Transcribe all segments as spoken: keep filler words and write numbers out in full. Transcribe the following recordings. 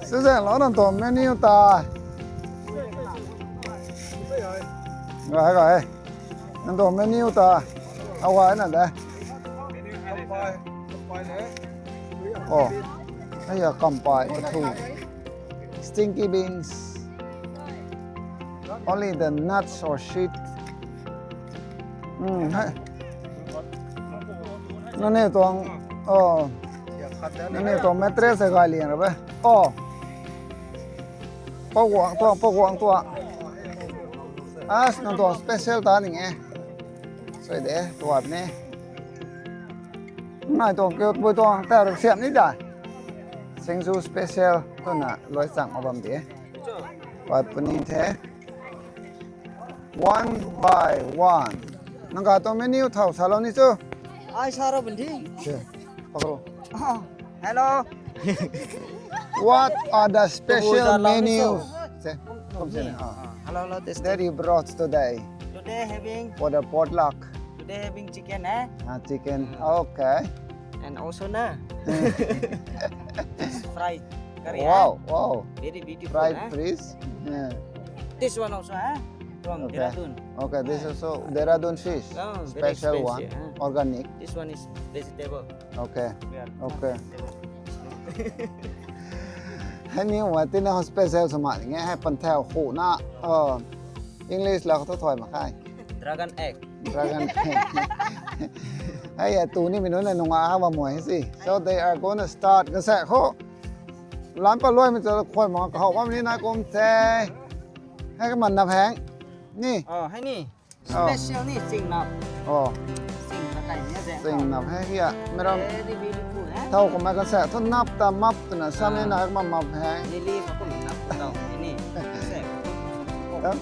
Chuzaenglou nang tuang menu ta. Gay gay. Nang tuang menu ta. Awa na de. Oh. Aya kampai kathu. Stinky beans. Only the nuts or seed. Hmm, hai. Nang ni tuang, oh. Nang ni tuang mattress e gay liang ra be. Oh. Paguang tuang, paguang tuang. As nang tuang special ta ning e. Soi de, tuat ni. Nai tuang kiu bui tuang ta ruk siam ni da. Singju special twna luai chang ma bam de. Pat puni the. One by one. Nang ka tuang menu thau salou ni chu. Ai sa ra bun di. Che. Pakro. Ah, hello. What are the special Tubuza lau ni menus? Che. Kum che ni. Ah. Ah, hello, hello, this That you brought today Today having for the potluck. Today having chicken, eh? Ah, chicken. Mm. Okay. And also na. This fried curry, Wow, eh? Wow. Very beautiful, Fried eh? Fish. Yeah. This one also, eh? From Okay. Dehradun. Okay, this Eh. also Dehradun fish. Oh, very Special one. Expensive, eh? Organic. This one is vegetable. Okay. We are not Okay. vegetable. Hei ni wa tina special sw ma nge hei pan thau khu na. Oh. English la kho thoi ma khai. Dragon egg. Dragon egg. Hei ya tu ni mi nunc na nunga ha ba mo si. So they are gonna start. Ka sa kho. Lam pa luai mi ta khoi ma ka hau bam ni na kum the. Hei ka man na pheng. Ni. Oh, hei ni. Oh. Special ni sing nap. Oh. Sing na kai ni ze. Sing nap hei hia. Meram Very beautiful, eh? Thau ko mai ka sa. Thu nap ta map tu na sa ni Ah. na ma map hei. Lily ka kum nap ta ni. Se. Tang,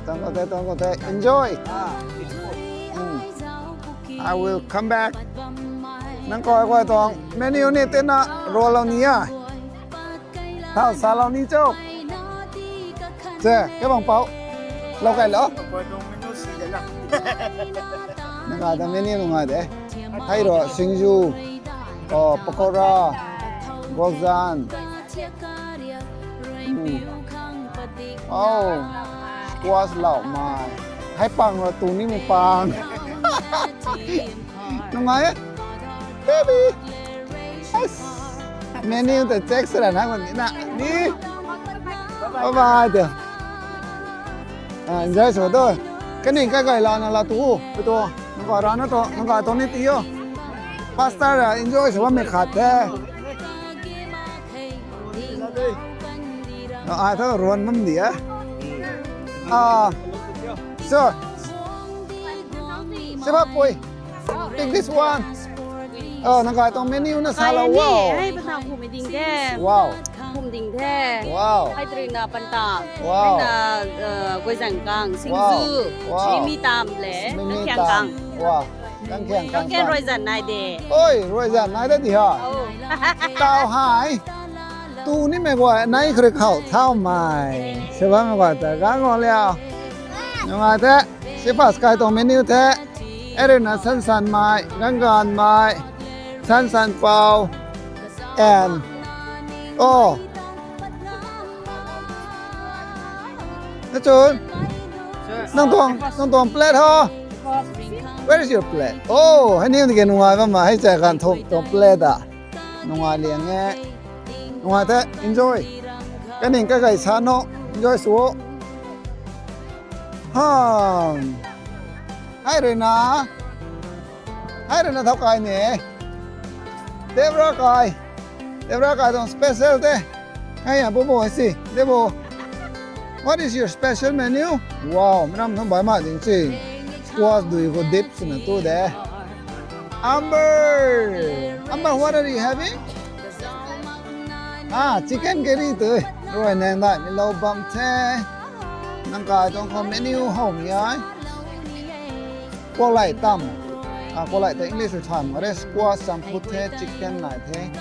tang ko te, tang ko te. Enjoy. Ah, beautiful. Mm. I will come back. Nang koi koi tuang menu ni tina rol lou ni a. Thau salou ni cho. Che, ke bang pau. Lou kai lo. Nang ka ta menu nungai de. Hei ro singju, oh, pakora, gokzan. Hmm. Oh, squash lau mai. Hei pang ro tu ni mi pang. Nungai e. Baby. Yes. Menu ta check sara na kon ni na. Ni. Bye bye de. Ah, enjoy sw do. Kaning kai kai la na la tu. Pu tu. Nang ka ra na to. Nang ka to ni ti yo. Pastor ra enjoy sw me khat the. Ah, ai tho ruan bam di a. Ah. So. Siapa pui. Pick this one. Oh, nang kai tuang menu na sa lo. Wow. Hei, patang khum ding the. Wow. Khum ding the. Wow. Hei, trui na pantang. Wow. Hei na, uh, guai zang kang, Wow. singzu, Wow. mimi tam le, Mimi kang tam. kang. Wow. Kang kang kang Kang kang. rui zan nai de. Oi, rui zan nai de di ha. Oh. Tau hai. Tu ni me guai nai khri khau thau mai. Siapa me guai ta gang guang liao. Nungai the. Siapa kai tuang menu the. Eri na san san mai, gan gan mai, san san pau, and oh, na chun, nang tuang, nang tuang plate ho? Where is your plate? Oh, hei ni ke nungai bam ma, hei chai kan thum tuang plate a. Nungai liang e. Nungai the, enjoy. Kaning kai kai sa no, enjoy sw. Ha. Hei rui na. Hei rui na thau kai ni. Debra kai. Debra kai tuang special te. Hei ya, bo bo si. Debo. What is your special menu? Wow, meram thum bai ma ding si. Squash dui ko dip sina tu de. Amber. Amber, what are you having? Ah, chicken curry tu. Rui nang dai mi lou bam the. Nang kai tuang khou menu how mi ai. Kualai tam. Ah, kualai ta English rui tham. Are squash champut the, chicken nai the.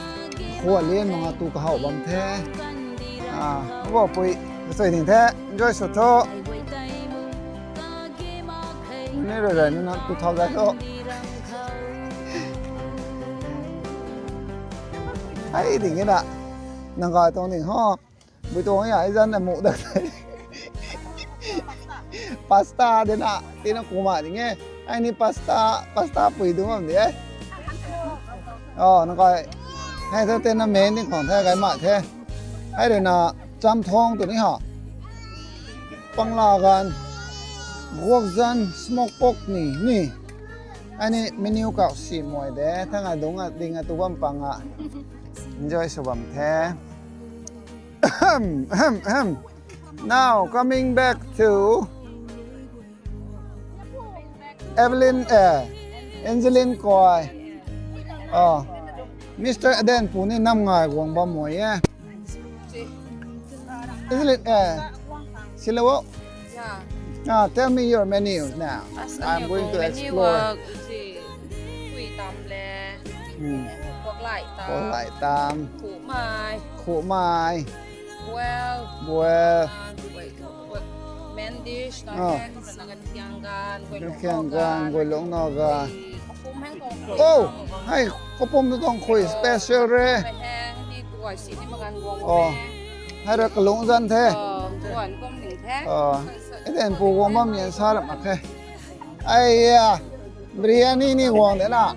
Khua lian manga tu kahau bam the. Ah, bo pui. Kasui ding the. Enjoy sw tho. Ni rui rui ni na tu thau zai tho. Ai ding na. Nang kai tuang ding ho. Bui tuang ya, ai zan na mu dak. Pasta de na, tina kuma ding e. Ai ni pasta, pasta pui dung am de. Oh, na kai. Hai the tina main ding khang the kai ma the. Hai de na cham thong tu ni ha. Pangla gan, guak zan, smoke pork ni, ni. Ai ni menu kau si moi de, thang a dung a, ding a tu bam pang a. Enjoy sw bam the. Ahem, ahem, ahem. Now, coming back to Evelyn, eh, Angeline Koi. Oh, Mister Aden pu ni nam ngai guang bam moi e. Angeline, eh, silo. Yeah. Ah, tell me your menu now. As I'm menu going ko to menu explore. Wa, si, pui tam le. Hmm. Pork lai tam. Pork lai tam. Khu mai. Khu mai. Boil. Boil. Ah, wait, wait. Main dish na. Oh. Hai, kum na kan thiang gan, guay lung thiang no gan, gan. Guay lung no gan. Ui, kapum hang kong. Oh, hai, kapum tu tong khui special re. Hai hang ni tuai si ni magan guang. Oh. Hai ra kalung zan the. Oh, tuan kum ding the. Oh. Eden pu guang bam yan sa ra mak the. Ai ya. Biryani ni guang de na.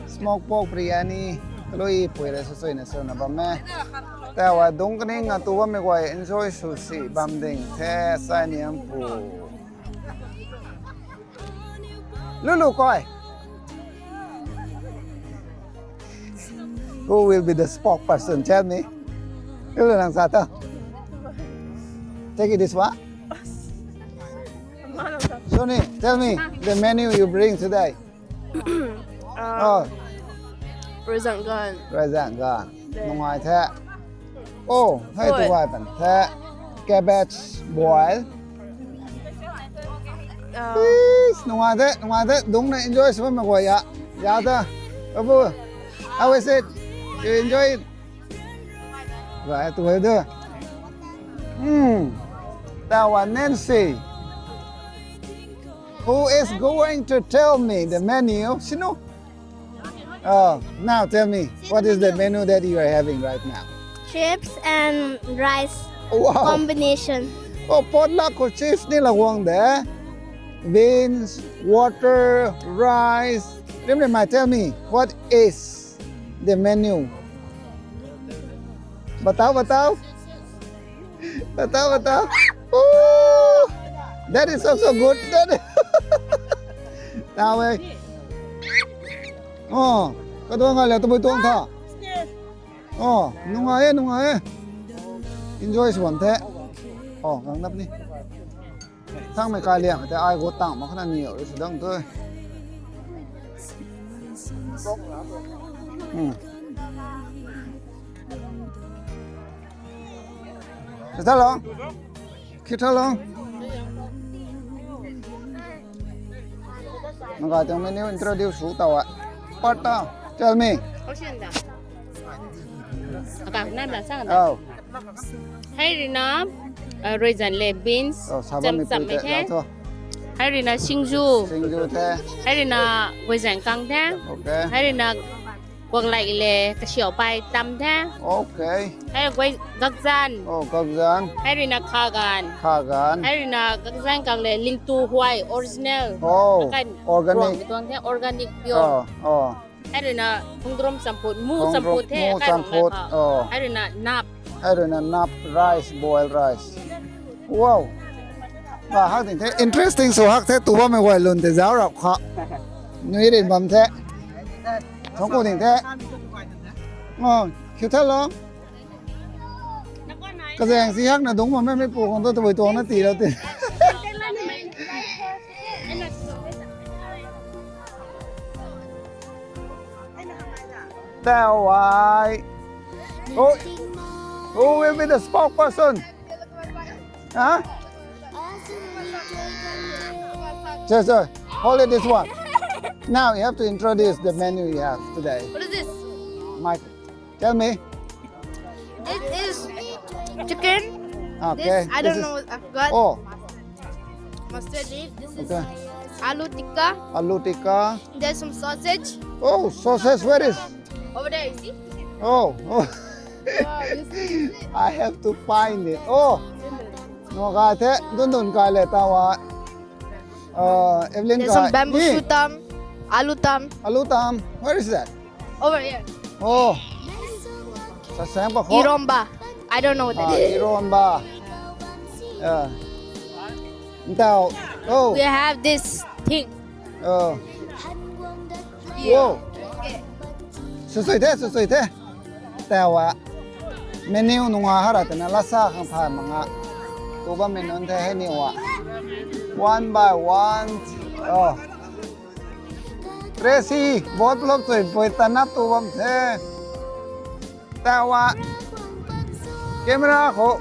Smoke pork biryani. Lui pui re su sui na su na bam e. Taw a dung kaning a tu bam e guay enjoy sw si bam ding the sai ni am pu. Lulu koi. Who will be the spokesperson? Tell me. Lulu nang sa ta. Take it this one. Sony, tell me the menu you bring today. Uh, oh. Rui zang gan. Rui zang gan. Nungai the. Oh, hai tu guay pan the. Cabbage boil. Uh, yes, nungai the, nungai the. Dung na enjoy sw bam e guay ya. Ya ta. Abu, how is it? You enjoy it? Right, well done. Hmm. That one, Nancy. Who is going to tell me the menu? Sino? Oh, now tell me, what is the menu that you are having right now? Chips and rice. Wow. Combination. Oh, potluck khou chips ni la guang de. Beans, water, rice. Rim rim mai, tell me, what is the menu? Batao, batao. Batao, batao. Oh, that is also good. That is... Tao e. Oh, kadua nga le tabui tuang tha. Oh, nungai e, nungai e. Enjoy sw bam the. Oh, ngang nap ni. Thangmei kai liang te ai gu tang mak khana ni o sw dang tu. Hmm. Sw ta lo. Khi ta lo. Nang kai tuang menu introduce sw ta wa. Part ta. Tell me. Akang nan la sang da. Oh. Hei rui na, uh, rui zan le beans. Oh, sa bam cham mi cham pui me te, the. Lau tho. Hei rui na singju. Singju the. Hei rui na gui zan kang the. Okay. Hei rui na guak lai le kasiau pai tam the. Okay. Hei gui gakzan. Oh, gakzan. Hei rui na khagan. Khagan. Hei rui na gakzan kang le lingtu huai original. Oh, akan organic. Ruang tuang the, organic pure. Oh, oh. Hei rui na khungdrom champut, mu champut the, mu kai rong champut, lai kha. Oh. Hei rui na nap. Hei rui na nap rice, boiled rice. Wow. Ah, hak ding the, interesting sw hak the, tu bam e guay lun te zauc rap kha. Nui rin bam the. Thong ku ding the. Oh, khiu the lo. Kazaeng si hak na dung bam e, mei pu khang tu tabui tuang na ti lo ti. Tawai. Who, who will be the spokesperson? Huh? Sir, sir, hold it this one. Now you have to introduce the menu you have today. What is this? Mike, tell me. This is chicken. Okay, this is, I don't know, I forgot. Oh. Mustard leaf. This is, okay, aloo tikka. Aloo tikka. There's some sausage. Oh, sausage, where is? Over there, you see? Oh, oh. Wow, you see? I have to find it. Oh, nua kai the, dun dun kai le taw a. Uh, Evelyn There's some kai. Bamboo Ni. Shoot tam, alu tam. Alu tam. Where is that? Over here. Oh. Sa sang pa kho. Iromba. I don't know what that Ah, is. Iromba. Yeah. Ntau. Oh. We have this thing. Oh. Yeah. Wow. Okay. Susui the, susui the. Taw a. Menu nunga hara tena lasa khang phay manga. Tu bam menu the hei ni wa. One by one. Oh. Tracy, bot lop chui pui tanap tu bam the. Taw a. Camera kho.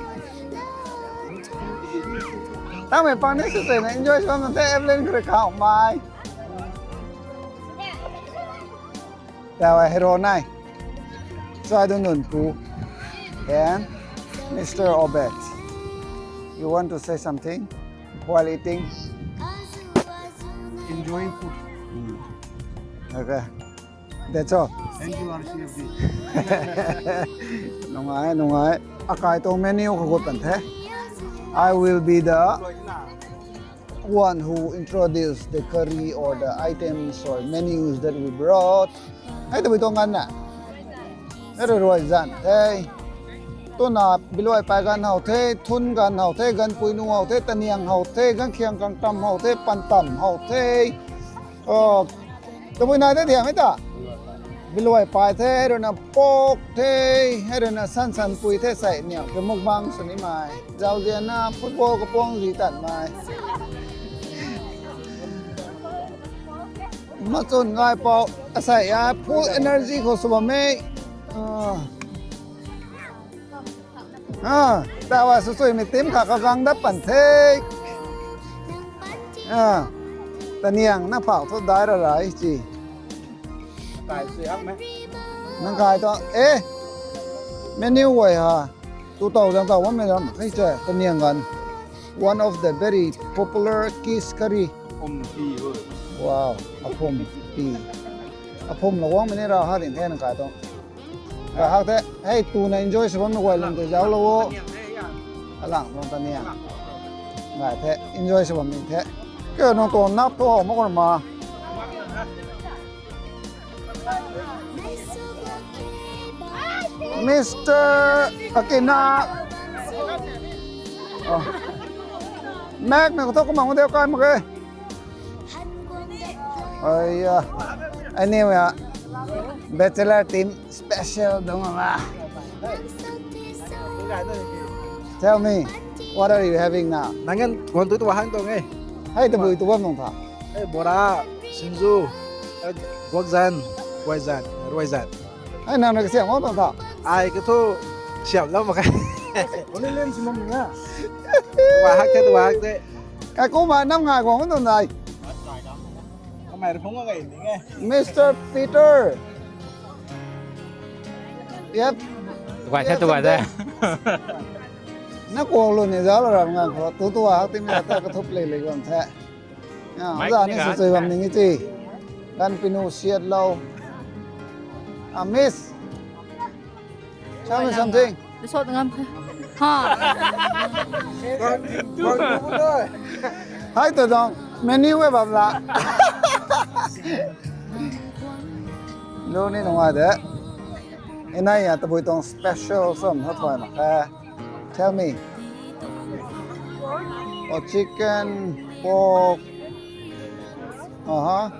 Tang mei pang ni susui na enjoy sw bam the Evelyn kre khou mai. Taw a hero nai. Chai dun dun pu. And Mister Obed, you want to say something while eating? Enjoying food. Mm. Okay. That's all. Thank you, R C F D. Nungai, nungai. Akai tuang menu khou gut pan the. I will be the one who introduce the curry or the items or menus that we brought. Hei tabui tuang ganv na. Hei rui rui zan the. Tuna biluai pai ganv how the, thun ganv how the, ganvpui nu how the, taniang how the, ganvkhiang kangtam how the, pantam how the. Oh, tabui nai the diang hei ta. Biluai pai the, hei rui na pork the, hei rui na san san pui the, sai niang ke mukbang sw ni mai. Zauzian na football kapuang zi tan mai. Machun ngai pou, asai a full energy khou sw bam e. Ah. Ah, taw a susui mi tim kha kagang dat pan the. Ah, taniang na phau thu dai ra rai chi. Kai sui hak me. Nang kai to, eh, menu guay ha. Tu taw zang taw bam me ram, hei che, taniang ganv. One of the very popular kiss curry. Phum pi ho. Wow, aphum pi. Aphum la guang mei ni ra ha rin the nang kai to. Ra hak the, hei, tuna enjoy sw bam na guay lung tei zauc lou o. Alang tuang taniang. Ngai the, enjoy sw bam ni the. Ke nang tuang nap thu how mak kar ma. Mister Akina. Oh. Mac na ko to kumang de kai mak ke. Aiya. Anyway, bachelor team special dong ma. Tell me, what are you having now? Nang kan guang tu tu hang tong e. Hei tabui tu bam nung tha. Eh, bora, sinju, eh, guakzan, guaizan, ruaizan. Hei nang na kasiam mo tong tha. Ai ka thu siam lam ma kai. Only len simam na. Wa hak the, wa hak the. Kai ko ma nam ngai guang tong dai. Kamei rui phung ngai ni nge. Mister Peter. Yep. Tu guay the, tu guay the. Na kuang lu ni zauc la ram ngang kho. Tu tu hak ti mi ta ka thup le le guang the. Ya, mai za ni ni sa ga. Sui bam ning i chi. Ganvpui nu siat lou. Ah, miss. Tell me something. Sot ngam the. Ha. Hai ta dong. Menu e bam la. Lu ni nungai de. Inai ya tabui tuang special som ha thoi mak khe. Tell me. Oh, chicken, pork. Uh-huh.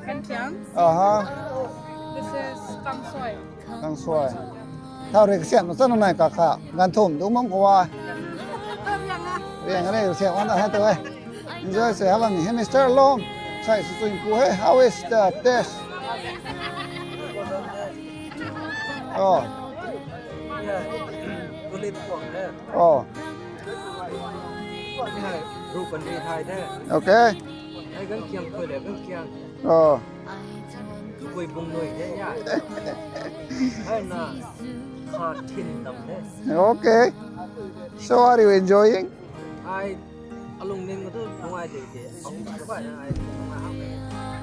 Ganvkhiang. Uh-huh. This is kangsuai. Kangsuai. Thau rui kasiam na chan nai kha kha. Ganvthum du mam khou a. Riang a. Riang a rui kasiam na hai tu e. Enjoy sw hei bam ni. Hey, Mister Lom. Sai sw chui pu he. How is the taste? Oh. Tulip kuang the. Oh. Ni hei, ru kan ri thai the. Okay. Hei ganvkhiang khoi le, ganvkhiang. Oh. Kui bung nui the ya. Hei na, kha thin dam the. Okay. So are you enjoying? I, alung ning tu nungai de de. Au, ka bai na ai, nungai hak de.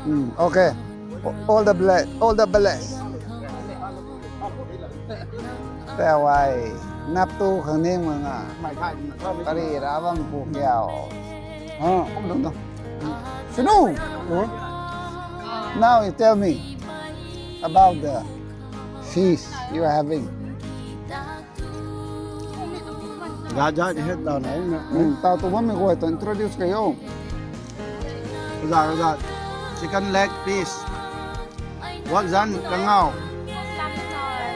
Mm, okay. All the bless, all the bless. Tawai. Nap tu khang ning mak nga. Mai thai na thai. Pari ra bam pu kiao. Ha. Kum dong dong. Sunu. Huh? Now you tell me about the fish you are having. Ga ja di het tau nai na. Hmm, tau tu bam mi guay tu introduce kayo. Ga ga. Chicken leg piece. Wak zan kangau.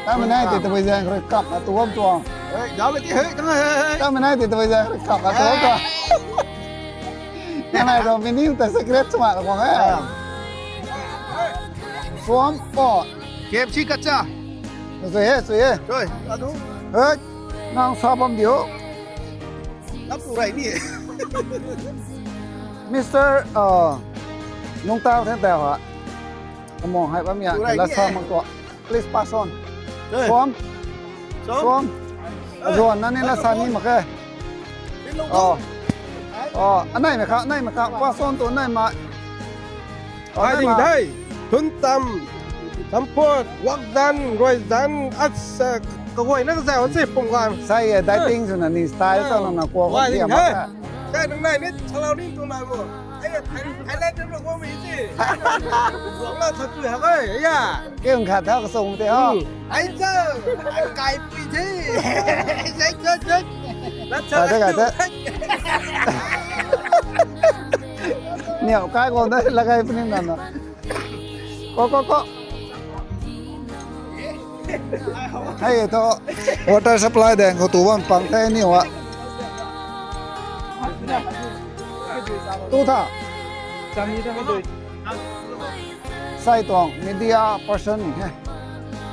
Tau mi nai te tabui zang rui kap na tu bam tuang. Hey, jao le ki hey, tang hey hey. Tau mi nai te tabui zang rui kap na tu bam tuang. Nang nai tu menu ta secret sma la kuang eh. Suam po. K F C kacha. Sui he, sui he. Sui, adu. Hey, nang sa bam diu. Nap tu rai ni. Mister, uh, Nungtau Thangtau ha. Kamong hai bam ya, la sa mang tua. Please pass on. Hey. Suam. Suam. Suam. Hey. Azuan na ni la sa ni mak khe. Hello. Oh. Oh, anai mak kha, anai mak kha. Pass on tu anai mak. Oh, hai anai ding mak. Thei. Thun tam. Samput. Wak zan, rui zan. Asa. Kaguay na kazau se pum gan. Sai ye, dieting sw na ni style ta na na kua kua ding tiam thei. Mak kha. Sai nang nai ni chalau ni tu na mo. Ai, ai, ai, lai tu mo mi si. Wak la sa tu ha kai. Ya. Keng khat tha kasung te ho. Hmm. Ai cha, ai kai pui the. Ai cha cha cha. Lat cha. Kai the, kai the. Niau kai ko da la kai puni na na. Ko ko ko. Hei tho. Water supply deng khou tu bam pang the niu a. Tu tha. Chami ta ma dui. Sai tuang media person ni he.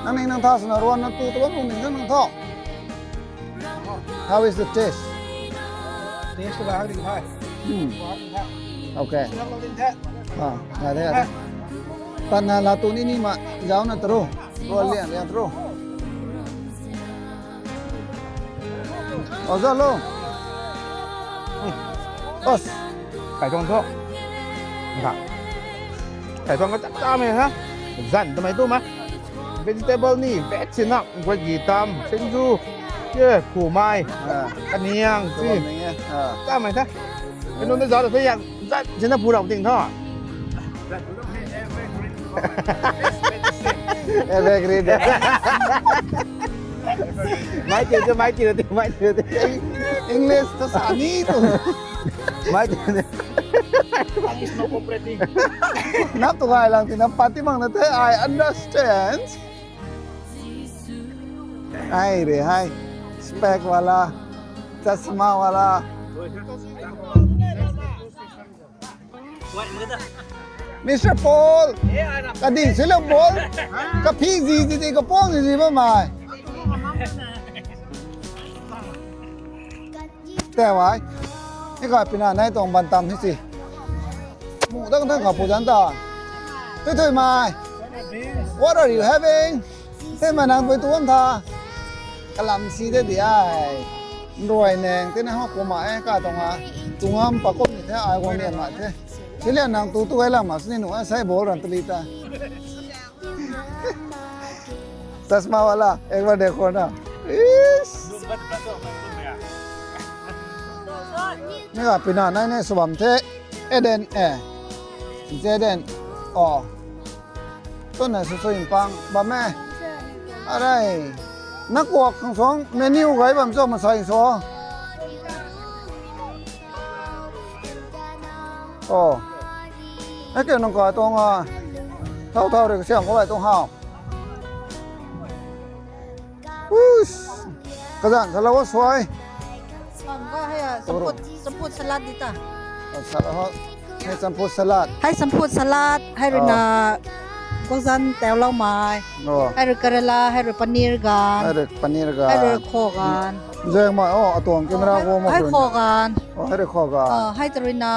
Nang ning nang tha swna ruan na tu tu bam ning nang tho. How is the taste? Taste tu ba hak ding thai. Hmm. Ba hak ding thai. Okay. Sw hak ding thai. Ah, na de, na de. Tan na la tu ni ni ma, zau na tru. Ruan lian lian tru. Oh, zalo. Os. Kai tuang thu. Nga. Kai tuang ka chak cha me ha. Zan ta mai tu ma. Vegetable ni, veg si na, guat gi tam, singju, ye, phu mai, ah, kaniang, si. Tam mai tha. Kanu na zat ta yang, zat si na phu rau ding tha. Evergreen. Mai ti, mai ti, mai ti. English tu sa ni tu. Mai ti. Tongue is not cooperating. Nap tu gai lang ti na pati mang na the, I understand. Ai re hai. Spec wala, chashma wala. Mister Paul, kading silo Paul. Kaphi zi zi zi, kapong zi zi ba mai. Tei wai. Ni kai pina nai tuang ban tam hi si. Mu dang dang ka pu zan ta. Tui tui mai. What are you having? Tei mai nang tui tuam tha. Kalam si de di ai. Nruai neng tei na ho kum ma e ka tuang a. Tuang am pa kum ni the ai guang lian ma the. Silian nang tu tu ai lam ma sini nu a sai bol ran tuli ta. Chashma wala, ek baar dekho na. Is. Ni ka pina nai nai subam the. Eden, eh. Zeden. Oh. Tu na su su in pang bam e. Arai. Na kuak khang song menu gai bam so masai so. Oh. Ai ke nang kai tuang a. Thau thau re ka siam ko lai tuang hau. Ush. Kazan sa la wa suai. Bam ka hai a, samput, samput salad di ta. Oh, salad ho. Hai samput salad. Hai samput salad, hai rui na gokzan teu lau mai. Oh. Hai rui karela, hai rui paneer gan. Hai rui paneer gan. Hai rui kho gan. Zeng mai, oh, atuang camera ko ma hai rui kho na. Gan. Oh, hai rui kho gan. Oh, hai ta rui na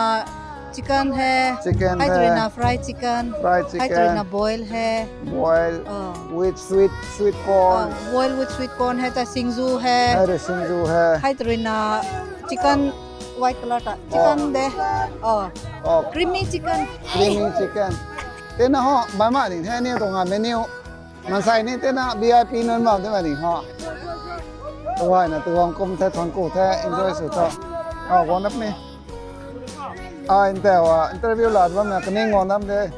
chicken hai. Chicken hai. Hai ta rui na fried chicken. Fried chicken. Hai ta rui na boil hai. Boil. Oh. With sweet, sweet corn. Oh, boil with sweet corn hai ta singju hai. Hai rui singju hai. Hai ta rui na chicken white color ta. Oh. Chicken de. Oh. Oh. Creamy chicken. Creamy chicken. Tena ho, bai ma ding the ni tuang a menu. Mansei ni tena V I P nunc bam te ma ding ho. Tuaina tuang kum the, thuan ku the, enjoy sw tho. Ah, guang dap ni. Ah, in tei wa interview la bam na kaning guang dam de.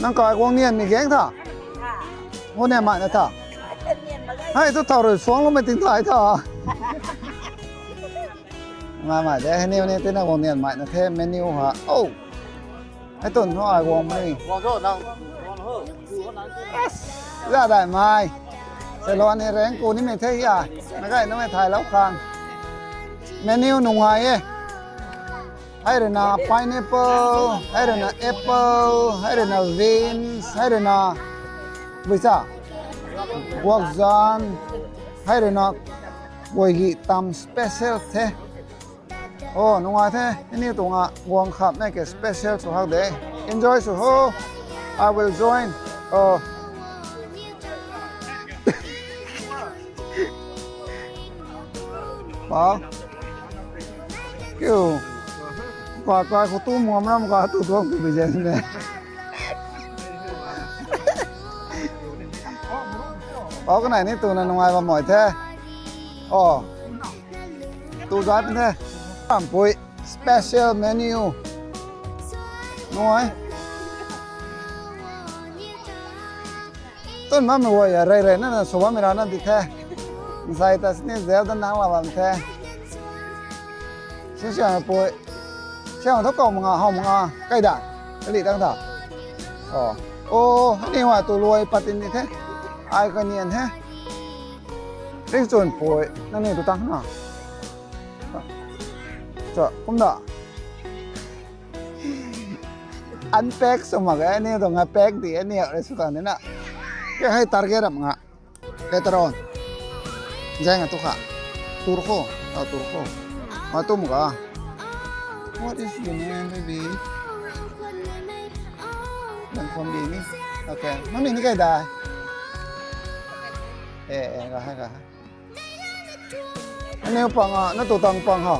Nang kai guang nian mi geng tha. Guang nian mai na tha. Hai tu thau rui suang lo mai ting thai tha. Ngai mai de, hei ni ni tina guang nian mai na the menu ha. Oh. Hei tun ho ai guang ni. Guang tho nang. Yes. Ya dai mai. Salon ni reng ku ni mei the ya. Na gai na mei thai lau khang. Menu nungai e. Hei rui na pineapple, hei rui na apple, hei rui na beans, hei rui na buisa, guakzan, hei rui na guay gih tam special the. Oh, nungai the, ini tuang a guang khap na ke special sw hak de. Enjoy sw ho. I will join. Oh. Pau. Kiu. Kai kai khou tu muam ram ka tu tuang tu bi zen ne. Pau kanei ni tuna nungai bam mai the. Oh. Tu zai pun the. Pampui special menu. Nungai. Tun bam mei guay ya rey rey na na sw bam mei ra na di the. Nsai ta sini zel ta nang la bam the. Si siang pui. Siang tho kau manga, hau manga. Kai da. Kali tang tha. Oh. Oh, ni wa tu luai patin ni the. Ai ka nian he. Ringchun pui. Nang ni tu tang na. Cha, kum da. Unpack sw mak ge, aniu tuang a pack di, aniu rui sw kan di na. Ke hei target ram nga. Later on. Zai nga tu kha. Tur kho, tau tur kho. Ma tum ga. What is your name, baby? Nang khom di ni. Okay. Mami ni kai da. Eh, eh, ga hai, ga hai. Aniu pang a, na tu tang pang ha.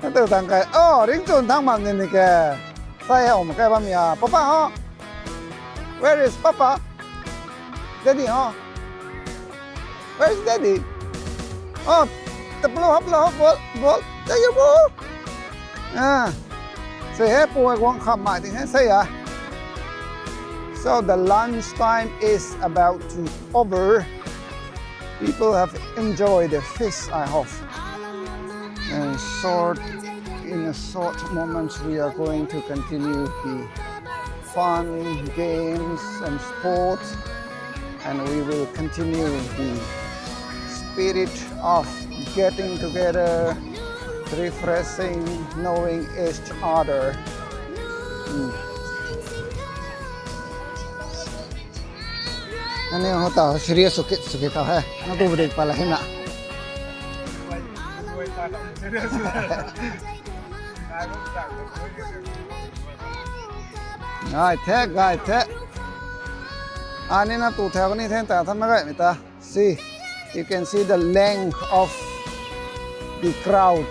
Na tu tang kai. Oh, Ringchun thang bam ni ni ke. Sai ha, um kai bam ya. Papa ho. Where is Papa? Daddy ho. Where is Daddy? Oh, the blow up, blow up, ball, ball. There you go. Ah. Say hey, boy, guang kham mai ting he, say ah. So the lunch time is about to over. People have enjoyed the feast, I hope. And short, in a short moments, we are going to continue the fun games and sports, and we will continue the spirit of getting together, refreshing, knowing each other. Hmm. Nani ho ta serious sukit sukit ta hai. Na tu budi pala hina. Gai the, gai the. Ani na tu the ni the ta tham na gai mi ta. See, you can see the length of the crowd.